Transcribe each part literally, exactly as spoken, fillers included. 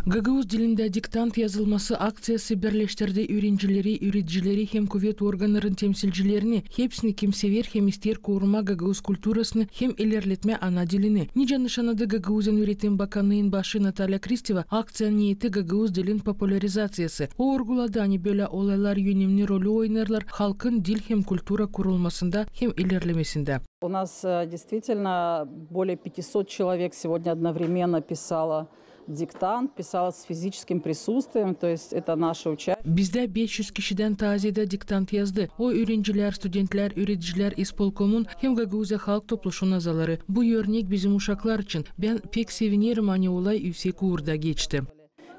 Gagauz dilindä diktant yazılması akţiyası birleştirdi üürencileri, üüredicileri hem kuvet organnarın temsilcilerini, hepsini, kim sever hem isteer korumaa gagauz kulturasını hem ilerletmää ana dilini. Nicä nışannadı Gagauziya'nın üüretim bakannıın başı Natalya Kristeva, akţiyanın niyeti gagauz dilin popularizaţiyası. O urguladı, ani bölä olaylar önemni rolü oynêêrlar halkın dil hem kultura kurulmasında hem ilerlemesindä. У нас, э, действительно более пятисот человек сегодня одновременно писало диктант, писало с физическим присутствием, то есть это наши участники. Bizdä beş üz kişidän taa zeedä diktant yazdı. O üürencilär, studentlär, üüredicilär, ispolkomun hem Gagauziya Halk Topluşunun azaları. Bu örnek bizim uşaklar için. Bän pek sevinerim, ani olay üüsek uurda geçti.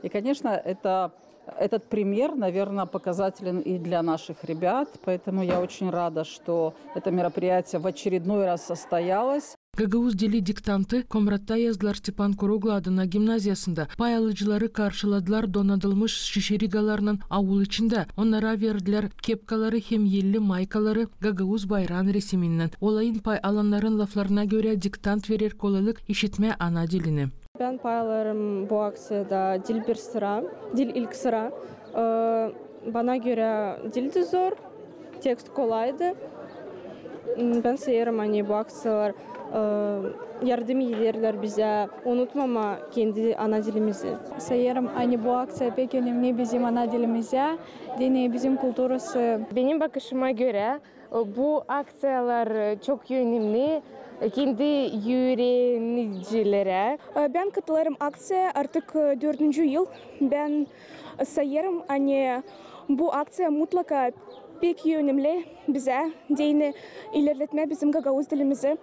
И, конечно, это, этот пример, наверное, показателен и для наших ребят, поэтому я очень рада, что это мероприятие в очередной раз состоялось. Gagauz dili diktantı Komratta yazdılar Stepan Kuroglu adına gimnaziyasında. Pay alıcıları karşıladılar donadılmış şişirigalarlan aul içindä. Onnara verdilär kepkaları hem elli maykaları gagauz bayraan resiminnän. Olayın pay alannarın laflarına görä, diktant verer kolaylık işitmää ana dilini. Bän pay alêrım bu akţiyada dil bir sıra, dil ilk sıra. Ee, bana görä dil dä zor, tekst kolaydı. M, bän seerim, ani bu akţiyalar, e, yardım ederlär bizä unutmamaa kendi ana dilimizi. Seerim, ani bu akţiya pek önemni bizim ana dilimizä, deyni bizim kulturası. Benim bakışıma görä, bu akţiyalar çok önemni kendi üürenicilerä. Bän katılêrım akţiyaya artık dördüncü yıl. Bän sayêrım, ani bu akţiya mutlaka pek önemli bizä, deyni ilerletmää bizim gagauz dilimizi.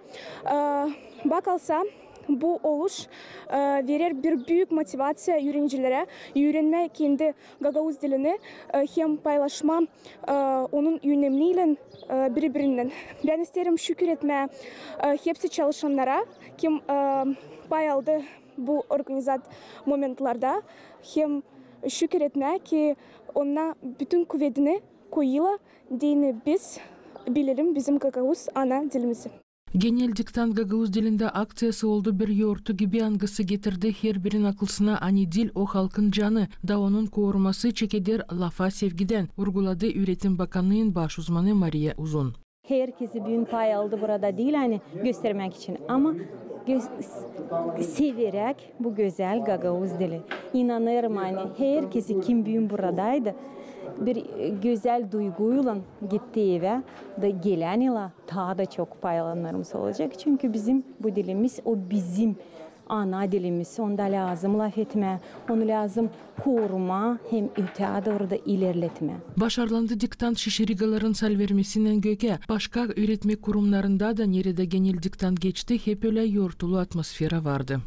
Bana kalsa, bu oluş verer bir büük motivaţiya üürencilerä üürenmää kendi gagauz dilini hem paylaşmaa onun önemniylän biri-birinnän. Bän isteerim şükür etmää hepsi çalışannara, kim pay aldı bu organizat momentlarda, hem şükür etmää, ki onnar bütün kuvedini koyêrlar, deyni biz bilelim bizim gagauz ana dilimizi. Genel diktant gagauz dilindä akţiyası oldu bir yortu gibi, angısı getirdi herbirin aklısına, ani dil o halkın canı, da onun koruması çekeder lafa sevgidän, urguladı üüretim bakannıın baş uzmanı Mariya Uzun. Herkezi büün pay aldı burada diil, ani göstermäk için, ama gö-, s-, severäk bu gözäl gagauz dili. İnanêrım, ani herkezi, kim büün buradaydı, bir, e, gözäl duyguylan gitti evä, da gelän yıla taa da çok pay alannarımız olacek. Çünkü bizim bu dilimiz, o bizim ana dilimiz. Onda lääzım lafetmää, onu lääzım korumaa hem ötää dooru da ilerletmää. Başarlandı diktant şişirigaların salvermesinnän gökä. Başka üüretmek kurumnarında da, neredä genel diktant geçti, hep ölä yortulu atmosfera vardı.